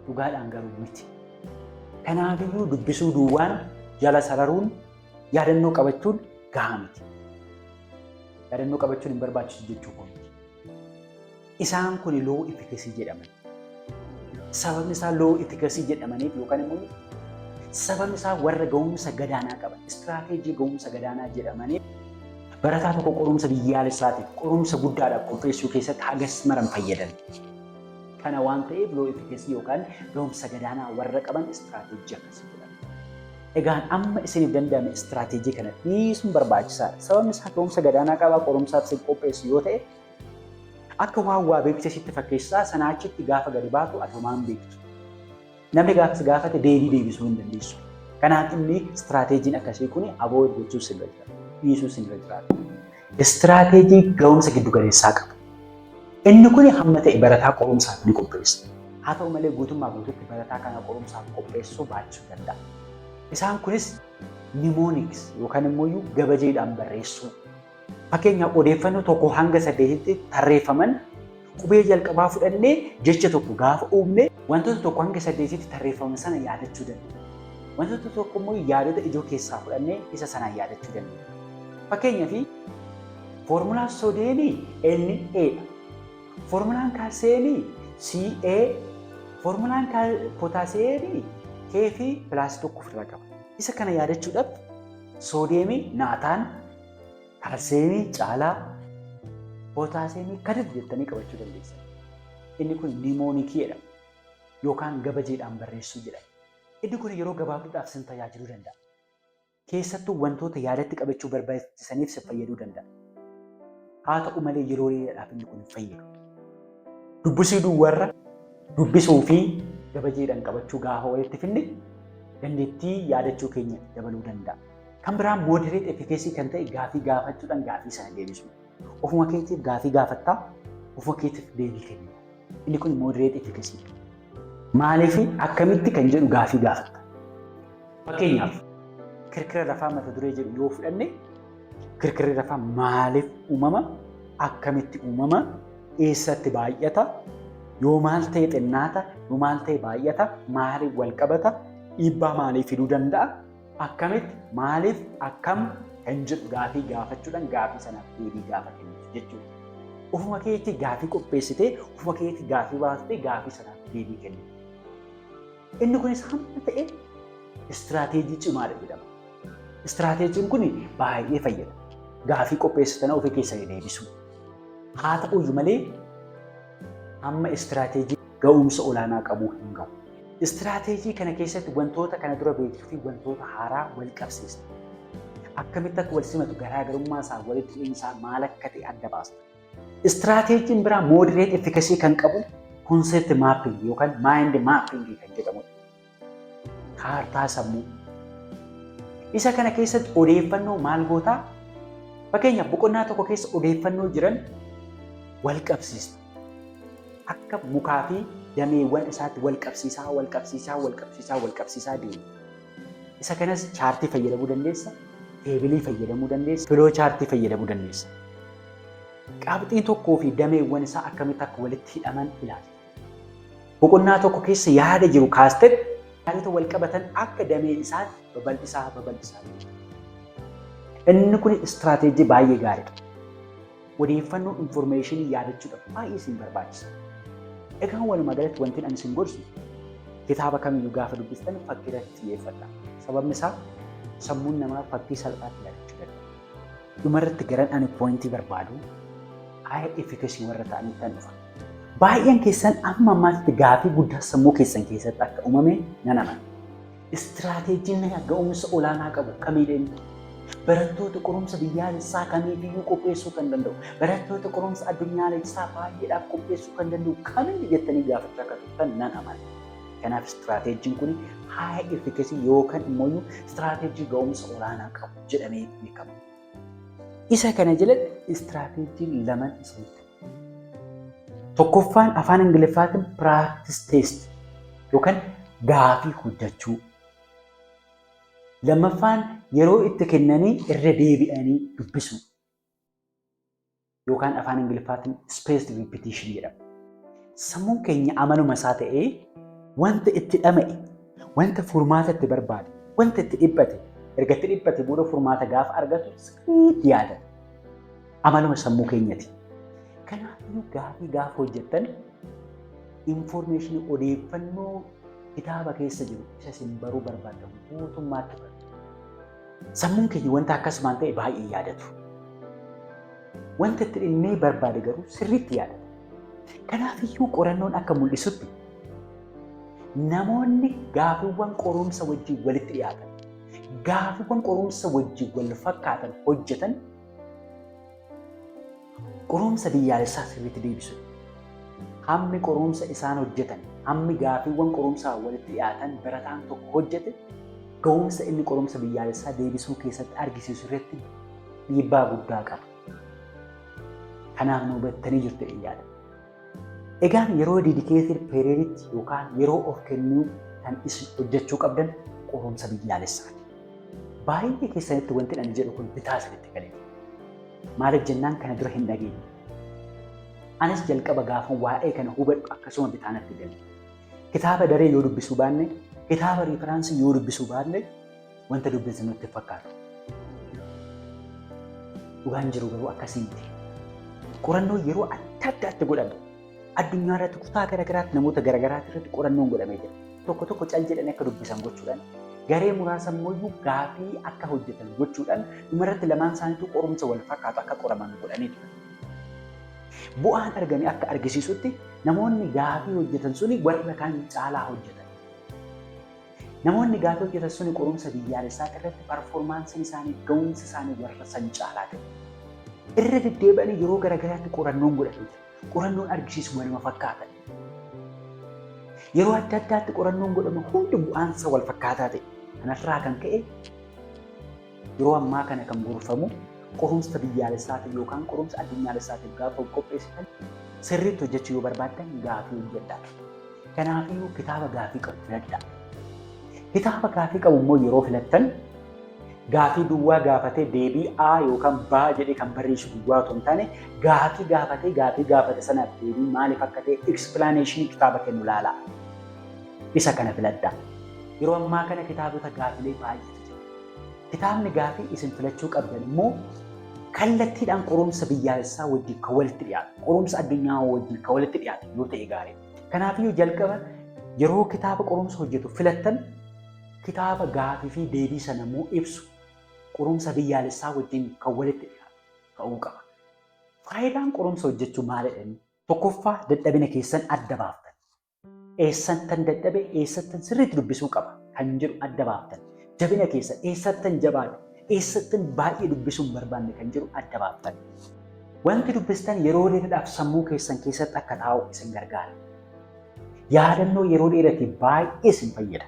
Dhugaadhaan garuu miti. Kanaafiyyuu dubbisuu duwwaan, jala sararuun, yaadannoo qabachuun gahaa miti. Yaadannoo qabachuun hin barbaachisu jechuu koo miti. Isaan kun low efficacy jedhaman. Sababni isaa low efficacy jedhamaniif yookaan immoo sababni isaa warra ga'umsa gadaanaa qaban, strategy ga'umsa gadaanaa jedhamaniif, Barataa tokko qorumsa biyyaalessaatiif, qorumsa guddaadhaaf qopheessuu keessatti hagas maran fayyadan. Kana waan ta'eef, low efficacy yookaan ga'umsa gadaanaa warra qaban istiraateejii akkasii jedhama. Egaan amma isiniif danda'ame istiraateejii kana dhiisuun barbaachisaadha. Sababni isaa ga'umsa gadaanaa qabaa, qorumsaaf isin qopheessu yoo ta'e, akka waan waa beektee sitti fakkeessaa, sanaa achitti gaafa gadi baatu ati homaa hin beektu. Namni gaafa si gaafate deebii deebisuu hin dandeessu. Kanaaf inni istiraateejiin akkasii kun avoid gochuu sirra jira. Dhiisuu sirra jiraata. Istiraateejii ga'umsa giddu galeessaa qabu. Inni kun hamma ta'e barataa qorumsaaf ni qopheessa. Haa ta'u malee, guutummaa guutuutti barataa kana qorumsaaf qopheessuu baachuu danda'a. Isaan kunis mnemonics yookaan immoo gabajeedhaan barreessuu. Fakkeenyaaf, odeeffannoo 1 hanga 8tti tarreeffaman qubee jalqabaa fudhannee jecha tokko gaafa uumne, wantoota 1 hanga 8tti tarreeffaman sana yaadachuu dandeenya. Wantoota tokko immoo yaadota ijoo keessaa fudhannee isa sanaan yaadachuu dandeenya. Fakkeenyaaf, foormulaan soodeemii Na dha. Foormulaan kaalsiyeemii Ca, foormulaan pootaasiyeemii K fi plus 1 ofirraa qaba. Isa kana yaadachuudhaaf soodeemii Naataan, kaalsiyeemii Caalaa, pootaasiyeemii Kadir jettanii qabachuu dandeessan. Inni kun mnemonicii jedhama. Yookaan gabajeedhaan barreessuu jedhama. Inni kun yeroo gabaabduudhaaf sin tajaajiluu danda'a. Keessattuu wantoota yaadatti qabachuu barbaachisaniif si fayyaduu danda'a. Haa ta'u malee, yeroo dheeraadhaaf inni kun hin fayyadu. Dubbisuu duwwarra dubbisuu fi gabajeedhaan qabachuu gaafa walitti finne, dandeettii yaadachuu keenya dabaluu danda'a. Kan biraan moderate efficacy kan ta'e gaafii gaafachuudhaan gaafii sana deebisuu. Ofuma keetiif gaafii gaafattaa, ofuma keetiif deebii kennita. Inni kun moderate efficacy. Maaliif, akkamitti kan jedhu gaafii gaafatta. Fakkeenyaaf, kirkira lafaa mata duree jedhu yoo fudhanne, kirkirri lafaa maaliif uumama? Akkamitti uumama? Eessatti baay'ata? Yoo maal ta'e xinnaata? Yoo maal ta'e baay'ata? Maaliif wal qabata? Dhiibbaa maalii fiduu danda'a? Akkamitti, maaliif, akkam kan jedhu gaafii gaafachuudhaan gaafii sanaaf deebii gaafa kennitu jechuudha. Ofuma keetti gaafii qopheessitee, ofuma keetti gaafii baastee gaafii sanaaf deebii kennitu. Inni kunis hamma ta'e istiraateejii cimaadha jedhama. Istiraateejiin kun baay'ee fayyada. Gaafii qopheessitan ofii keessanii deebisuu. Haa ta'uyyuu malee, hamma istiraateejii ga'umsa olaanaa qabuu hin gahu. Istiraateejii kana keessatti wantoota kana dura beektuu fi wantoota haaraa wal qabsiista. Akkamitti akka wal simatu, garaagarummaa isaa, walitti dhufeenyi isaa maal akka ta'e adda baasta. Istiraateejiin biraa moderate efficacy kan qabu concept mapping yookaan mind mapping kan jedhamudha. Kaartaa sammuu. Isa kana keessatti odeeffannoo maal gootaa? Fakkeenyaaf, boqonnaa tokko keessa odeeffannoo jiran wal qabsiista. Akka mukaa fi dameewwan isaatti wal qabsiisaa, wal qabsiisaa, wal qabsiisaa, wal qabsiisaa deema. Isa kanas chaartii fayyadamuu dandeessa, tableii fayyadamuu dandeessa, flow chartii fayyadamuu dandeessa. Qabxii tokkoo fi dameewwan isaa akkamitti akka walitti hidhaman ilaalta. Boqonnaa tokko keessa yaada jiru kaastee yaadota wal qabatan akka damee isaatti babal'isaa babal'isaa deema. Inni kun istiraateejii baay'ee gaariidha. Odeeffannoo, informationii yaadachuudhaaf baay'ee isin barbaachisa. Egaa walumaa galatti wanti ani isin gorsu, kitaaba kamiyyuu gaafa dubbistan fakkii irratti xiyyeeffadha. Sababni isaa sammuun namaa fakkii salphaatti yaadachuu danda'a. Dhumarratti garan ani pointii barbaadu high efficacy warra ta'anitti kan dhufa. Baay'een keessan amma ammaatti gaafii guddaa sammuu keessan keessatti akka uumame nan amana. Istiraateejiin ga'umsa olaanaa qabu kamiidha? Barattoota qorumsa biyyaalessaa kamiifiyyuu qopheessuu kan danda'u, barattoota qorumsa addunyaalessaa baay'eedhaaf qopheessuu kan danda'u kamiin jettanii gaafachaa akka turtan nan amana. Kanaaf istiraateejiin kun high efficacy yookaan immoo istiraateejii ga'umsa olaanaa qabu jedhamee beekama. Isa kana jalatti istiraateejiin lama isinitti. Tokkoffaan afaan Ingiliffaatiin practice test yookaan gaafii hojjechuu. Lammaffaan yeroo itti kennanii irra deebi'anii dubbisuu. Yookaan afaan Ingiliffaatiin spaced repetition jedhama. Sammuun keenya amaluma isaa ta'ee wanta itti dhama'e, wanta furmaata itti barbaade, wanta itti dhiphate, erga itti dhiphate booda furmaata gaafa argatu sirriitti yaadata. Amaluma sammuu keenyati. Kanaafuu gaafii gaafa hojjettan informationii, odeeffannoo kitaaba keessa jiru isa isin baruu barbaaddan guutummaatti baratu. Sammuun keenya wanta akkasumaan ta'e baay'ee yaadatu. Wanta itti dhimmee barbaade garuu sirriitti yaadata. Kanaafiyyuu qorannoon akka mul'isutti namoonni gaafiiwwan qorumsa wajjin walitti dhiyaatan, gaafiiwwan qorumsa wajjin wal fakkaatan hojjetan qorumsa biyyaalessaa sirriitti deebisu. Hammi qorumsa isaan hojjetan, hammi gaafiiwwan qorumsaa walitti dhiyaatan barataan tokko hojjete ga'umsa inni qorumsa biyyaalessaa deebisuu keessatti argisiisu irratti dhiibbaa guddaa qaba. Kanaaf nu hubattanii jirtu yaada. Egaan yeroo dedicated perioditti yookaan yeroo of kennuu kan isin hojjechuu qabdan qorumsa biyyaalessaati. Baay'ee keessanitti wanti ani jedhu kun bitaa isinitti galee. Maaliif jennaan kana dura hin dhageenye. Anis jalqaba gaafa waa'ee kana hubadhu akkasuma bitaa natti gale. Kitaaba daree yoo dubbisuu baanne, kitaaba reference yoo dubbisuu baanne wanta dubbisnu nutti fakkaatu. Dhugaan jiru garuu akkasii miti. Qorannoo yeroo adda addaatti godhame addunyaa irratti kutaa garaagaraatti namoota garaagaraatti irratti qorannoon godhamee jira. Tokko tokko cal jedhanii akka dubbisan gochuudhaan, garee muraasa immoo gaafii akka hojjetan gochuudhaan, dhumarratti lamaan isaaniitu qorumsa wal fakkaatu akka qoraman godhanii turan. Bu'aan argame akka argisiisutti namoonni gaafii hojjetan suni warra kaan caalaa hojjetan. Namoonni gaafii hojjetan suni qorumsa biyyaalessaa irratti performanceiin isaanii, ga'umsi isaanii warra san caalaa ta'e. Irra deddeebi'anii yeroo garaagaraatti qorannoon godhamee jira. Qorannoon argisiisu waluma fakkaatan. Yeroo adda addaatti qorannoon godhamu hundi bu'aansa wal fakkaataa ta'e. Kanarraa kan ka'e yeroo ammaa kana kan gorfamu qorumsa biyyaalessaatiif yookaan qorumsa addunyaalessaatiif gaafa qopheessitan sirriitti hojjechuu yoo barbaaddan gaafii hojjedhaa. Kanaafiyyuu kitaaba gaafii qabu filadhaa. Kitaaba gaafii qabu immoo yeroo filattan gaafii duwwaa gaafatee deebii A yookaan B jedhee kan barreessu duwwaa otoo hin taane, gaafii gaafatee gaafii gaafate sanaaf deebii maaliif akka ta'e explanation kitaaba kennu ilaalaa. Isa kana filadhaa. Yeroo ammaa kana kitaabota gaafilee baay'eetu jira. Kitaabni gaafii isin filachuu qabdan immoo kallattiidhaan qorumsa biyyaalessaa wajjin kan walitti dhiyaatu, qorumsa addunyaa wajjin kan walitti dhiyaatu yoo ta'e gaariidha. Kanaafiyyuu jalqaba yeroo kitaaba qorumsa hojjetu filattan kitaaba gaafii fi deebii sana immoo ibsu, qorumsa biyyaalessaa wajjin kan walitti dhiyaatu ta'uu qaba. Faayidaan qorumsa hojjechuu maalidha inni? Tokkoffaa, dadhabina keessan adda baaftan. Eessattan dadhabe, eessattan sirriitti dubbisuu qaba kan jedhu adda baaftan. Jabina keessan, eessattan jabaadha, eessattan baay'ee dubbisuu hin barbaanne kan jedhu adda baaftan. Wanti dubbistan yeroo dheeraadhaaf sammuu keessan keessatti akka taa'u isin gargaara. Yaadannoo yeroo dheeraatiif baay'ee isin fayyada.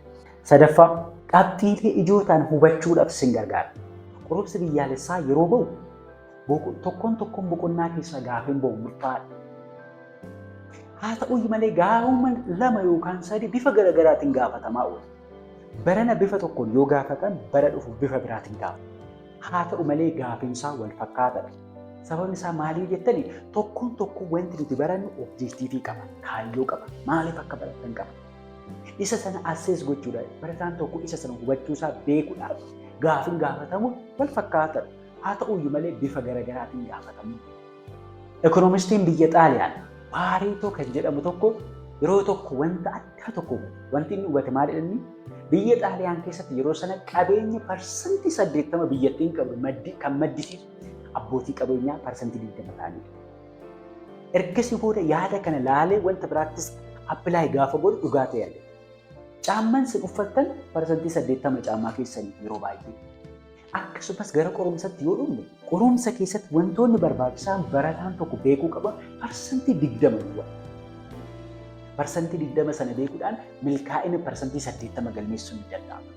Sadaffaa, qabxiilee ijoo ta'an hubachuudhaaf isin gargaara. Qorumsi biyyaalessaa yeroo ba'u tokkoon tokkoon boqonnaa keessaa gaafiin ba'u murtaa'aadha. Haa ta'uyyuu malee gaafuma lama yookaan sadi bifa garaagaraatiin gaafatamaa oola. Barana bifa tokkoon yoo gaafatan bara dhufu bifa biraatiin gaafatu. Haa ta'u malee gaafiinsaa wal fakkaataadha. Sababni isaa maalii jettani, tokkoon tokkoon wanti nuti barannu objective qaba, kaayyoo qaba, maaliif akka barattan qaba. Isa sana assess gochuudhaaf, barataan tokko isa sana hubachuusaa beekuudhaaf gaafiin gaafatamu wal fakkaataadha. Haa ta'uyyuu malee bifa garaagaraatiin gaafatamu. Economistiin biyya Xaaliyaan Paareetoo kan jedhamu tokko yeroo tokko wanta addaa tokko hubate. Wanti inni hubate maal inni? Biyya Xaaliyaan keessatti yeroo sana qabeenya 80% biyyattiin qabdu kan maddisiisu abbootii qabeenyaa 20% ta'anidha. Ergasii booda yaada kana laalee wanta biraattis apply gaafa godhu dhugaa ta'e argate. Caamman isin uffattan 80% caammaa keessanii yeroo baay'ee. Akkasumas gara qorumsatti yoo dhufne, qorumsa keessatti wantoonni barbaachisaan barataan tokko beekuu qaban 20% duwwaa. 20% sana beekuudhaan milkaa'ina 80% galmeessuun ni danda'ama.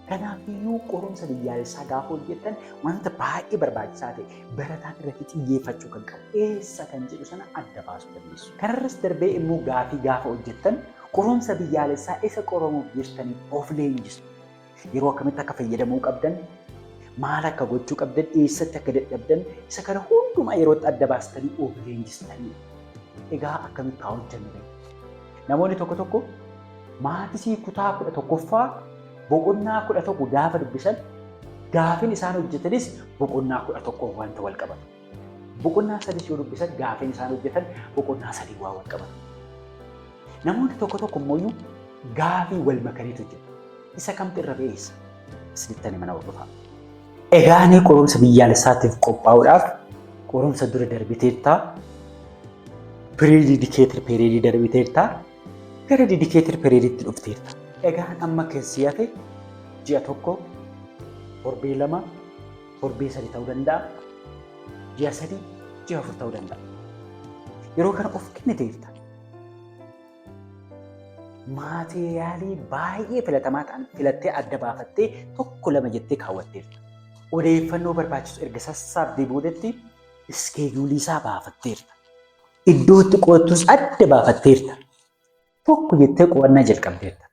Kanaafiyyuu qorumsa biyyaalessaa gaafa hojjettan wanta baay'ee barbaachisaa ta'e barataan irratti xiyyeeffachuu kan qabu eessa kan jedhu sana adda baasuu dandeessu. Kanarras darbee immoo gaafii gaafa hojjettan qorumsa biyyaalessaa isa qoramuuf jirtaniif of leenjisu. Yeroo akkamitti akka fayyadamuu qabdan, maal akka gochuu qabdan, eessatti akka dadhabdan, isa kana hundumaa yerootti adda baastanii of leenjistanii. Egaa akkamitti haa hojjennu? Namoonni tokko tokko maths kutaa 11ffaa boqonnaa 11 gaafa dubbisan gaafin isaan hojjetanis boqonnaa 11 wanta wal qabatu. Boqonnaa sadis yoo dubbisan gaafin isaan hojjetan boqonnaa sadii waa wal qabatu. Namoonni tokko tokko immoo gaafii wal makaniitu hojjetu. Isa kamtu irra ba'eessa? Isinitti mana hordofaa. Egaa ani qorumsa biyyaalessaatiif qophaa'uudhaaf Qorumsa dura darbiteettaa, pre-dedicated period darbiteettaa, gara dedicated perioditti dhufteerta. Egaan amma keessi hafe ji'a 1, torbee 2, torbee 3 ta'uu danda'a. Ji'a 3, ji'a 4 ta'uu danda'a. Yeroo kana of kenniteerta. Maateeriyaalii baay'ee filatamaa ta'an filattee adda baafattee tokko lama jettee kaawwatteerta. Odeeffannoo barbaachisu erga sassaabdee boodatti schedule isaa baafatteerta. Iddoo itti qo'attus adda baafatteerta. Tokko jettee qo'annaa jalqabdeerta.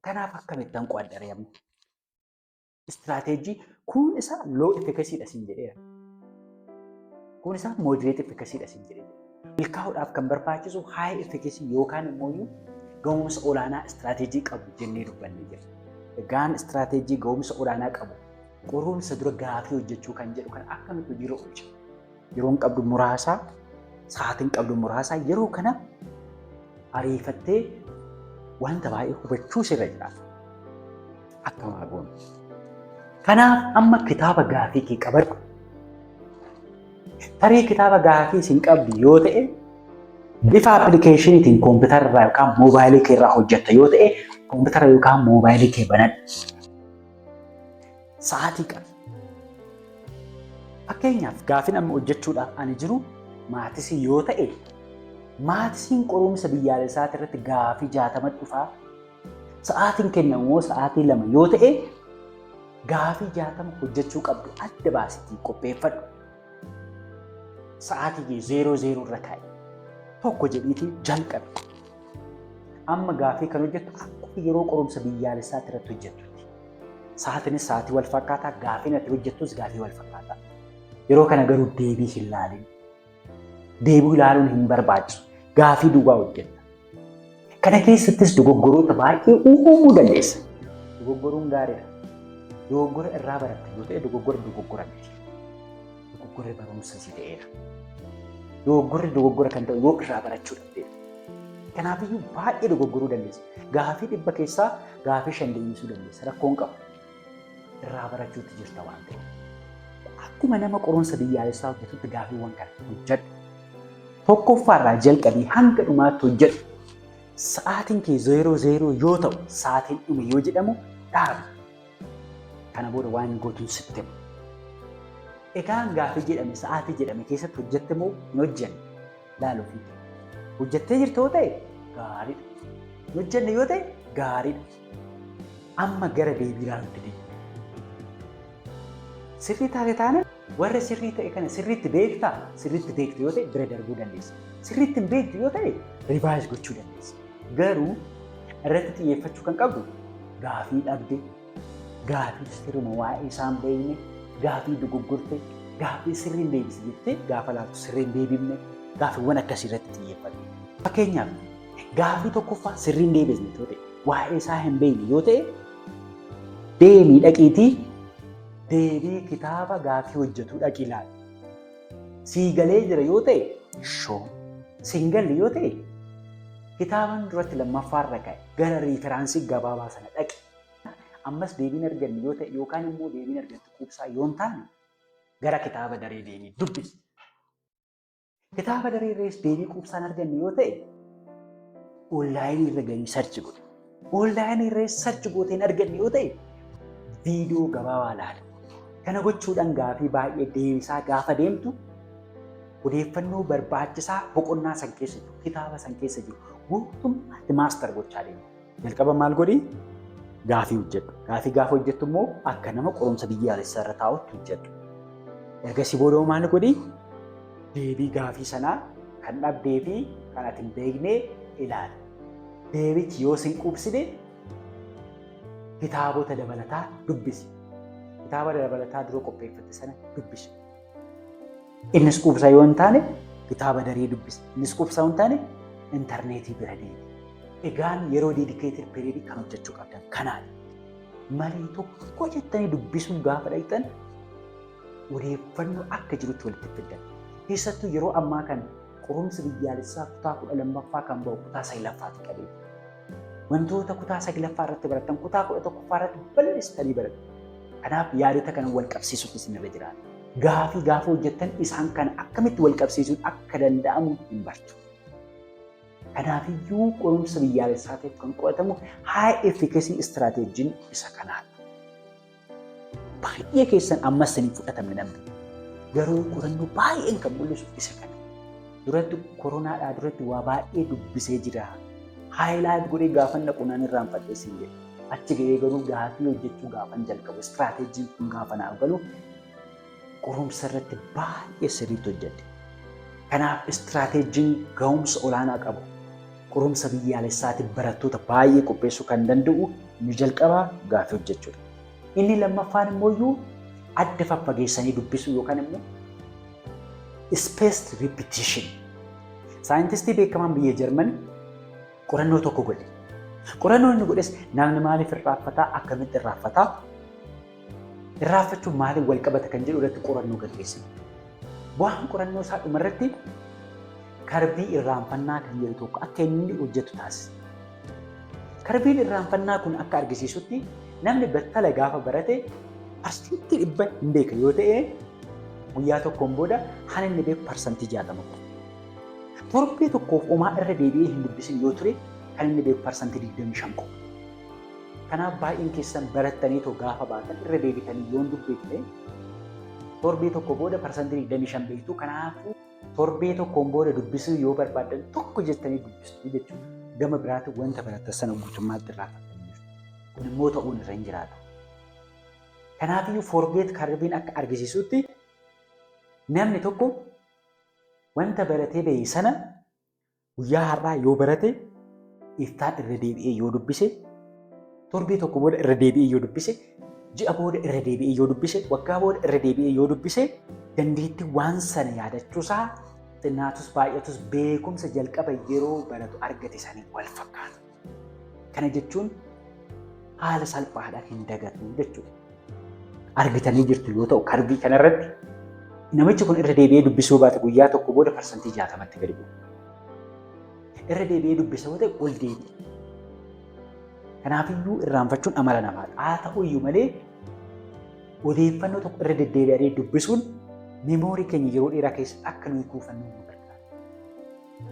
Kanaaf akkamittan qo'adha ree amma? Strategy kun isaa low efficacydha siin jedheera. Kun isaa moderate efficacydha siin jedheera. Milkaa'uudhaaf kan barbaachisu high efficacy yookaan immoo ga'umsa olaanaa strategy qabu jennee dubbannee jirra. Egaan strategy ga'umsa olaanaa qabu qorumsa dura gaafii hojjechuu kan jedhu kan akkamitti hojiirra oolcha? Yeroon qabdu muraasaa, sa'aatiin qabdu muraasaa, yeroo kana ariifattee wanta baay'ee hubachuu sirra jiraata. Akka maa goonu. Kanaaf amma kitaaba gaafii kee qabadhu. Tarii kitaaba gaafii isin qabdu yoo ta'e, bifa applicationiitiin koompitara irraa yookaan moobaayilii kee irraa hojjetta yoo ta'e, koompitara yookaan moobaayilii kee banadhu. Sa'aatii qabi. Fakkeenyaaf, gaafiin amma hojjechuudhaaf ani jiru maths yoo ta'e, mathsiin qorumsa biyyaalessaati irratti gaafii 60 dhufaa. Sa'aatiin kennamu sa'aatii 2 yoo ta'e, gaafii 60 hojjechuu qabdu adda baasitii qopheeffadhu. Sa'aatii kee 00 irra kaa'i. Tokko jedhiitii jalqabi. Amma gaafii kan hojjettu akkuma yeroo qorumsa biyyaalessaati irratti hojjettutti. Sa'aatiinis sa'aatii wal fakkaataa, gaafiin ati hojjettus gaafii wal fakkaataa. Yeroo kana garuu deebii hin laalin. Deebii ilaaluun hin barbaachisu. Gaafii duwwaa hojjetta. Kana keessattis dogoggoroota baay'ee uumuu dandeessa. Dogoggoruun gaariidha. Dogoggora irraa baratte yoo ta'e, dogoggora dogoggora miti. Dogoggorri barumsa si ta'eera. Dogoggorri dogoggora kan ta'u yoo irraa barachuu dhabdeedha. Kanaafiyyuu baay'ee dogoggoruu dandeessa. Gaafii 100 keessaa gaafii 5 deebisuu dandeessa. Rakkoon qabu. Irraa barachuutti jirta waan ta'eef. Akkuma nama qorumsa biyyaalessaa hojjetutti gaafiiwwan kana hojjedhu. Tokkoffaarraa jalqabii hanga dhumaatti hojjedhu. Sa'aatiin kee 00 yoo ta'u, sa'aatiin dhume yoo jedhamu dhaabi. Kana booda waan gootuun sitti himu. Egaan gaafii jedhame sa'aatii jedhame keessatti hojjette moo hin hojjenne laalu ofii. Hojjettee jirta yoo ta'e gaariidha. Hin hojjenne yoo ta'e gaariidha. Amma gara deebii ilaaluutti deema. Sirrii taate taanaan, warra sirrii ta'e kana sirriitti beektaa? Sirriitti beektu yoo ta'e, bira darbuu dandeessa. Sirriitti hin beektu yoo ta'e, revise gochuu dandeessa. Garuu irratti xiyyeeffachuu kan qabdu gaafii dhabde, gaafii sirruma waa'ee isaan beekne, gaafii dogoggorte, gaafii sirriin deebise jettee gaafa laaltu sirriin deebifne, gaafiiwwan akkasii irratti xiyyeeffadhu. Fakkeenyaaf, gaafii tokkoffaa sirriin deebisne yoo ta'e, waa'ee isaa hin beekne yoo ta'e, deemii dhaqiitii deebii kitaaba gaafii hojjetu dhaqii ilaali. Sii galee jira yoo ta'e shoo, siin galle yoo ta'e, kitaaban duratti lammaffaarra ka'e gara reference gabaabaa sana dhaqi. Ammas deebiin arganne yoo ta'e yookaan immoo deebiin argattu quubsaa yoo hin taane, gara kitaaba daree deemii dubbisi. Kitaaba daree irrees deebii quubsaan arganne yoo ta'e, online irra galii search godhi. Online irra search gootee hin arganne yoo ta'e, viidiyoo gabaabaa ilaali. Kana gochuudhaan gaafii baay'ee deebisaa gaafa deemtu, odeeffannoo barbaachisaa boqonnaa san keessa jiru, kitaaba san keessa jiru guutummaatti master gochaa deemtu. Jalqaba maal godhi? Gaafii hojjedhu. Gaafii gaafa hojjettu immoo akka nama qorumsa biyyaalessaa irra taa'utti hojjedhu. Ergasii booda maal godhi? Deebii gaafii sanaa kan dhabdee fi kan ati hin beekne ilaali. Deebichi yoo sin quubsine, kitaabota dabalataa dubbisi. Kitaaba dabalataa dura qopheeffatte sana dubbisi. Innis quubsaa yoo hin taane, kitaaba daree dubbisi. Innis quubsaa yoo hin taane, intarneetii bira deemi. Egaan yeroo dedicated period kan hojjechuu qabdan kanaadha. Malee tokko jettanii dubbisuun gaafa dhaqxan odeeffannoo akka jirutti walitti fiddan. Keessattuu yeroo ammaa kana qorumsi biyyaalessaa kutaa 12ffaa kan ba'u kutaa saglaffaatti qabee. Wantoota kutaa saglaffaa irratti barattan kutaa 11ffaa irratti bal'istanii barattu. Kanaaf yaadota kana wal qabsiisuutu isinirra jiraata. Gaafii gaafa hojjettan isaan kana akkamitti wal qabsiisuun akka danda'amu hin bartu. Kanaafiyyuu qorumsa biyyaalessaatiif kan qo'atamu high efficacy strategyn isa kanaadha. Baay'ee keessan ammas hin fudhatamne namni. Garuu qorannoo baay'een kan mul'isu isa kana. Duratti koronaadhaa duratti waa baay'ee dubbisee jira. Highlight godhee gaafa naqu nan irraanfadhe siin jedhe. Achi ga'ee garuu gaafii hojjechuu gaafan jalqabu strategyn kun gaafa naaf galu qorumsa irratti baay'ee sirriitti hojjedhe. Kanaaf strategyn ga'umsa olaanaa qabu qorumsa biyyaalessaatiif barattoota baay'ee qopheessuu kan danda'u inni jalqabaa gaafii hojjechuudha. Inni lammaffaan immoo adda faffageessanii dubbisuu yookaan immoo spaced repetition. Saayintistii beekamaan biyya Jarmanii qorannoo tokko godhe. Qorannoo inni godhes namni maaliif irraanfataa, akkamitti irraanfataa, irraanfachuun maaliif wal qabata kan jedhu irratti qorannoo gaggeesse. Bu'aan qorannoo isaa dhumarratti curve irraanfannaa kan jedhu tokko akka inni hojjetu taasise. Curveiin irraanfannaa kun akka argisiisutti namni battala gaafa barate 100% hin beeka yoo ta'e, guyyaa tokkoon booda han inni beeku 60% qofa. Torbee tokkoof homaa irra deebi'ee hin dubbisin yoo ture, kan inni beeku 25% qofa. Kanaaf baay'een keessan barattanii too gaafa baatan irra deebitanii yoon dubbifne torbee tokko booda 25% beektu. Kanaafuu torbee tokkoon booda dubbisuu yoo barbaaddan tokko jettanii dubbistu jechuudha. Gama biraatiin wanta barattan sana guutummaatti irraanfattanii jirtu. Kun immoo ta'uun irra hin jiraatu. Kanaafiyyuu forget curveiin akka argisiisutti namni tokko wanta baratee bahe sana guyyaa har'aa yoo barate, iftaan irra deebi'ee yoo dubbise, torbee tokko booda irra deebi'ee yoo dubbise, ji'a booda irra deebi'ee yoo dubbise, waggaa booda irra deebi'ee yoo dubbise, dandeettii waan sana yaadachuusaa xinnaatus baay'atus beekumsa jalqaba yeroo baratu argate sanii wal fakkaata. Kana jechuun haala salphaadhaan hin dagatu jechuudha. Argitanii jirtu yoo ta'u, curve kanarratti namichi kun irra deebi'ee dubbisuu baate guyyaa tokko booda 60%tti gadi bu'u. Irra deebi'ee dubbisa yoo ta'e ol deebi'a. Kanaafiyyuu irraanfachuun amala namaadha. Haa ta'uyyuu malee odeeffannoo tokko irra deddeebi'anii dubbisuun memory keenya yeroo dheeraa keessatti akka nuyi kuufannu nu gargaara.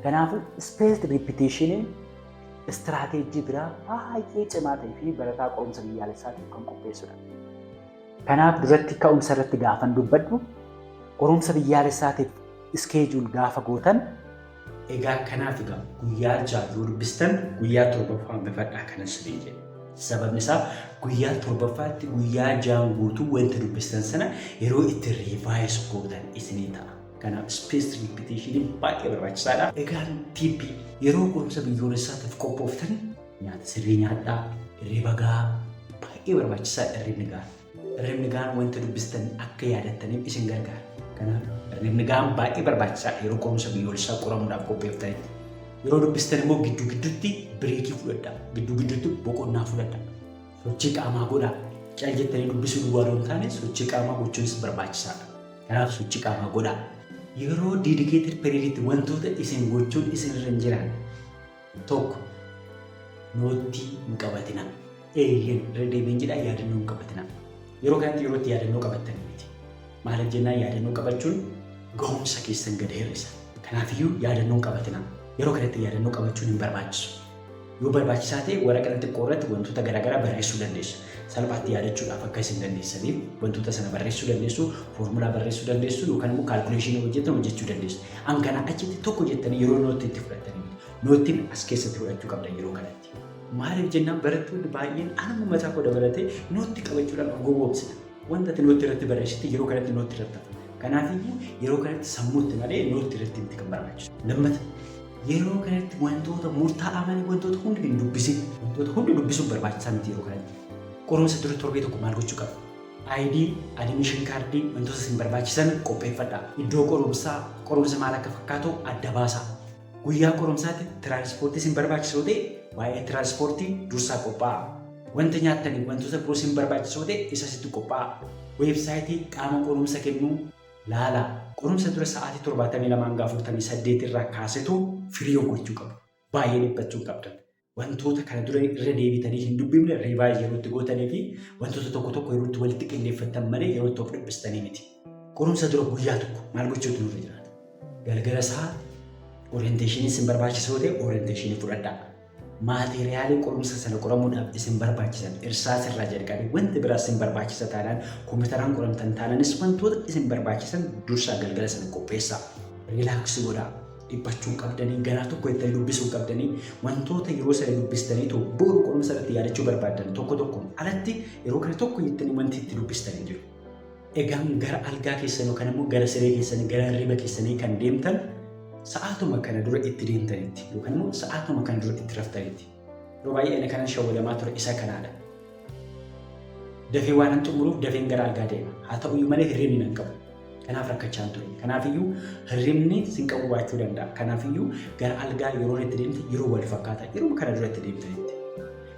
Kanaafuu spaced repetitioniin strategy biraa baay'ee cimaa ta'ee fi barataa qorumsa biyyaalessaatiif kan qopheessudha. Kanaaf duratti ka'umsa irratti gaafan dubbadhu, qorumsa biyyaalessaatiif schedule gaafa gootan. Egaa kanaaf egaa guyyaa 6 yoo dubbistan guyyaa torbaffaa hambifadhaa kanan sirrii jedhe. Sababni isaa guyyaa torbaffaatti guyyaa 6n guutuu wanta dubbistan sana yeroo itti revise gootan isinii ta'a. Kanaaf spaced repetitioniin baay'ee barbaachisaadha. Egaan tip yeroo qorumsa biyyoolessaatiif qophooftan, nyaata sirrii nyaadhaa, hirriba gahaa baay'ee barbaachisaadha hirribni gahaan. Hirribni gahaan wanta dubbistan akka yaadattaniif isin gargaara. Kanaaf hirribni gahaan baay'ee barbaachisaadha yeroo qorumsa biyyoolessaa qoramuudhaaf qopheefftanitti. Yeroo dubbistan immoo gidduu gidduutti break fudhadhaa. Gidduu gidduutti boqonnaa fudhadhaa. Sochii qaamaa godhaa. Cal jettanii dubbisuu duwwaa osoo hin taane sochii qaamaa gochuunis barbaachisaadha. Kanaaf sochii qaamaa godhaa. Yeroo dedicated perioditti wantoota isin gochuun isin irra hin jiran: tokko, note hin qabatina. Eeyyeen, irra deebiin jedhaa, yaadannoo hin qabatina. Yeroo kanatti yeroo itti yaadannoo qabattanii miti. Maaliif jennaan, yaadannoo qabachuun gahumsa keessan gad hir'isa. Kanaafiyyuu yaadannoo hin qabatina. Yeroo kanatti yaadannoo qabachuun hin barbaachisu. Yoo barbaachisaa ta'e waraqaa xiqqoo irratti wantoota garaagaraa barreessuu dandeessu. Salphaatti yaadachuudhaaf akka isin dandeessaniif wantoota sana barreessuu dandeessu, foormulaa barreessuu dandeessu yookaan immoo calculation hojjetan hojjechuu dandeessu. An kana achitti tokko jettanii yeroo note itti fudhattanii miti. Noteiin as keessatti fudhachuu qabdan yeroo kanatti. Maaliif jennaan, barattoonni baay'een anuma mataa koo dabalatee note qabachuudhaan of gowwoomsina. Wanta ati note irratti barreessite yeroo kanatti note irratti hafa. Kanaafiyyuu yeroo kanatti sammuutti malee note irratti miti kan barbaachisu. Lammata, yeroo kanatti wantoota murtaa'aa malee wantoota hundi hin dubbisin. Wantoota hundi dubbisuun barbaachisaa miti yeroo kanatti. Qorumsa dura torbee tokko maal gochuu qaba? ID, admission card, wantoota isin barbaachisan qopheeffadhaa. Iddoo qorumsaa, qorumsa maal akka fakkaatu adda baasaa. Guyyaa qorumsaatti tiraanspoortii isin barbaachisoo ta'e waa'ee tiraanspoortii dursaa qophaa'a. Wanta nyaattanii wantoota biroo isin barbaachisoo ta'e isa sitti qophaa'a. Website qaama qorumsa kennuu laalaa. Qorumsa dura sa'aatii 72 hanga 48 irraa kaasetu free gochuu qabu. Baay'ee dhiphachuu qabdan. Wantoota kana dura irra deebitanii hin dubbifne revise yeroo itti gootanii fi wantoota tokko tokko yeroo itti walitti qindeeffattan malee yeroo itti of dhiphistanii miti. Qorumsa dura guyyaa tokko maal gochuutu nurra jiraata? Galgala isaa orientation isin barbaachisoo ta'e orientation fudhadhaa. Maateriyaalii qorumsa sana qoramuudhaaf isin barbaachisan irsaas irraa jalqabee wanti biraas isin barbaachisa taanaan, kompiitaraan qoramtan taanaanis, wantoota isin barbaachisan dursaa galgala sana qopheessaa. Relax godhaa. Dhiphachuu qabdanii, garaa tokko itti dubbisuu qabdanii, wantoota yeroo sana dubbistanii boru qorumsa irratti yaadachuu barbaadan tokko tokkoon alatti yeroo kana tokko jettanii wanti itti dubbistanii jiru. Egaan gara algaa keessanii yookaan immoo gara siree keessanii, gara hirriba keessanii kan deemtan sa'aatuma kana dura itti deemtanitti yookaan immoo sa'aatuma kana dura itti raftanitti. Yeroo baay'ee ani kanan shawwadamaa ture isa kanaadha. Dafee waan hin xumuruuf dafeen gara algaa deema. Haa ta'uyyuu malee hirribni nan qabu. Kanaaf rakkachaan ture. Kanaafiyyuu hirribni sin qabu baachuu danda'a. Kanaafiyyuu gara algaa yeroo itti deemte yeroo wal fakkaataa yeroo kana dura itti deemtanitti.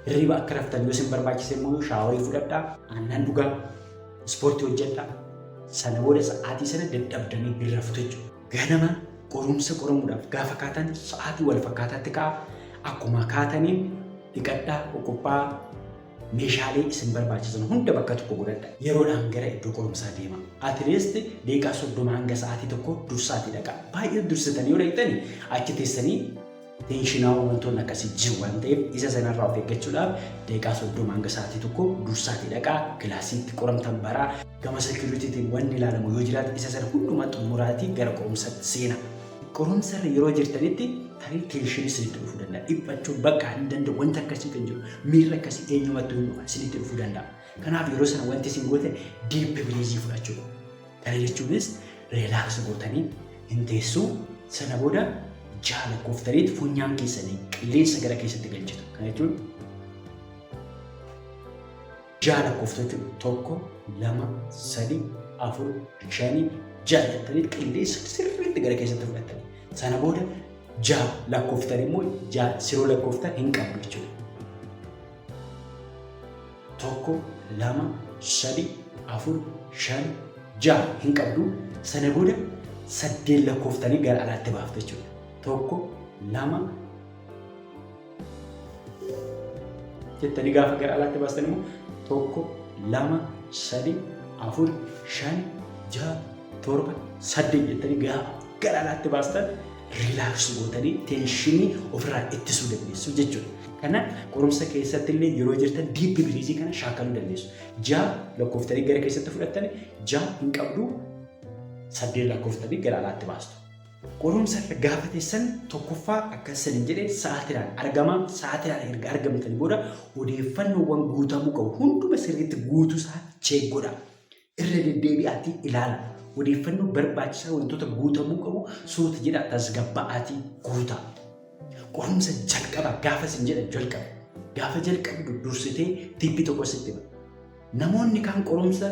Hirriba akka raftan yoo sin barbaachise immoo shower fudhadhaa, aannan dhugaa, ispoortii hojjedhaa. Sana booda sa'aatii sana dadhabdanii hin raftu jechuudha. Ganama qorumsa qoramuudhaaf gaafa kaatan sa'aatii wal fakkaataatti ka'a. Akkuma kaataniin dhiqadhaa, qoqophaa, meeshaalee isin barbaachisan hunda bakka tokko godhadha. Yeroodhaan gara iddoo qorumsaa deema. At least daqiiqaa 30 hanga sa'aatii 1 dursaatii dhaqa. Baay'ee dursitanii yoo dhaqxani achi teessanii tensionaa wantoonni akkasii jiru waan ta'eef, isa sanarraa of eeggachuudhaaf daqiiqaa 30 hanga sa'aatii 1 dursaatii dhaqaa. Kilaasiitti qoramtan baraa, gama securityitiin wanni ilaalamu yoo jiraate isa sana hundumaa xumuraatii gara qorumsatti seena. Qorumsarra yeroo jirtanitti tarii tension isinitti dhufuu danda'a. Dhiphachuu, bakka hin danda'u, wanta akkasii kan jiru, miirri akkasii eenyumattuu hin dhufa, isinitti dhufuu danda'a. Kanaaf yeroo sana wanti isin gootan deep breath fudhachuudha. Kana jechuunis relax gootanii hin teessuu, sana booda ja'a lakkooftaniit funyaan keessanii qilleensa gara keessatti galchitu. Kana jechuun ja'a lakkooftu jechuudha. Tokko, lama, sadi, afur, shani, ja'a jettanii qilleensa sirriitti gara keessatti fudhattanii. Sana booda ja'a lakkooftan immoo ja'a siroo lakkooftan hin qabdu jechuudha. Tokko, lama, sadi, afur, shan, ja'a hin qabdu. Sana booda saddeet lakkooftanii gara alaatti baaftu jechuudha. Tokko, lama jettanii gaafa gara alaatti baastan immoo tokko, lama, sadi, afur, shan, ja'a, torba, saddeet jettanii gaafa gara alaatti baastan relax gootanii tension ofirraa ittisuu dandeessu jechuudha. Kana qorumsa keessatti illee yeroo jirtan deep breath kana shaakaluu dandeessu. Ja'a lakkooftanii gara keessatti fudhattanii, ja'a hin qabdu, saddeet lakkooftanii gara alaatti baastu. Qorumsa irra gaafa teessan tokkoffaa akka isin jedhe sa'aatiidhaan argama. Sa'aatiidhaan erga argamtanii booda odeeffannoowwan guutamuu qabu hunduma sirriitti guutuu isaa check godha. Irra deddeebi'aatii ilaala. Odeeffannoo barbaachisaa wantoota guutamuu qabu suuta jedha tasgabba'aatii guutaa. Qorumsa jalqaba gaafa isin jedhan jalqaba. Gaafa jalqabdu dursitee tip tokko sitti hima. Namoonni kaan qorumsa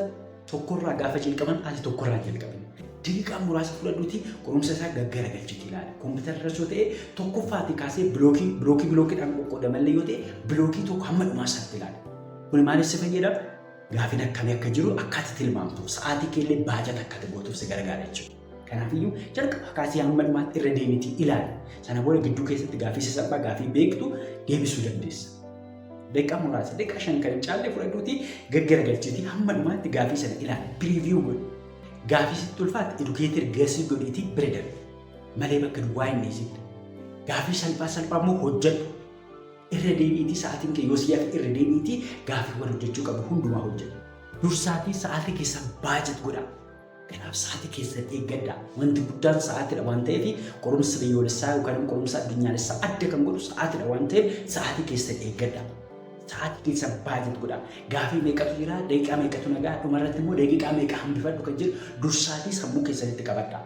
tokkorraa gaafa jalqaban ati tokkorraa jalqabin. Daqiiqaa muraasa fudhadhuuti qorumsa isaa gaggaragalchiti ilaali. Kompiitara irra yoo ta'e tokkoffaatii kaasee block block blockiidhaan qoqqoodamallee yoo ta'e block tokko hamma dhumaa isaatti ilaali. Kun maaliif si fayyada? Gaafiin akkamii akka jiru akka ati tilmaamtuuf, sa'aatii keellee baajata akka ati gootuuf si gargaara jechuudha. Kanaafiyyuu jalqaba kaasee hamma dhumaatti irra deemitii ilaali. Sana booda gidduu keessatti gaafii sasalphaa, gaafii beektu deebisuu dandeessa. Daqiiqaa muraasa, daqiiqaa 5 kan hin caalle fudhadhuutii gaggaragalchiitii hamma dhumaatti gaafii sana ilaali. Preview godhi. Gaafii sitti ulfaate educated guess godhiitii bira darbi. Malee bakka duwwaa hin dhiisin. Gaafii salphaa salphaa immoo hojjedhu. Irra deebiitii sa'aatiin kee yoo si hafe irra deebiitii gaafiiwwan hojjechuu qabu hundumaa hojjedhu. Dursaatii sa'aatii keessan budget godhaa. Kanaaf sa'aatii keessan eeggadhaa. Wanti guddaan sa'aatiidha waan ta'eef, qorumsa biyyoolessaa yookaan qorumsa addunyaalessaa adda kan godhu sa'aatiidha waan ta'eef, sa'aatii keessan eeggadhaa. Sa'aatii keessan budget godhaa. Gaafii meeqatu jira, daqiiqaa meeqatu nagaa, dhumarratti immoo daqiiqaa meeqa hambifadhu kan jedhu dursaatii sammuu keessanitti qabadhaa.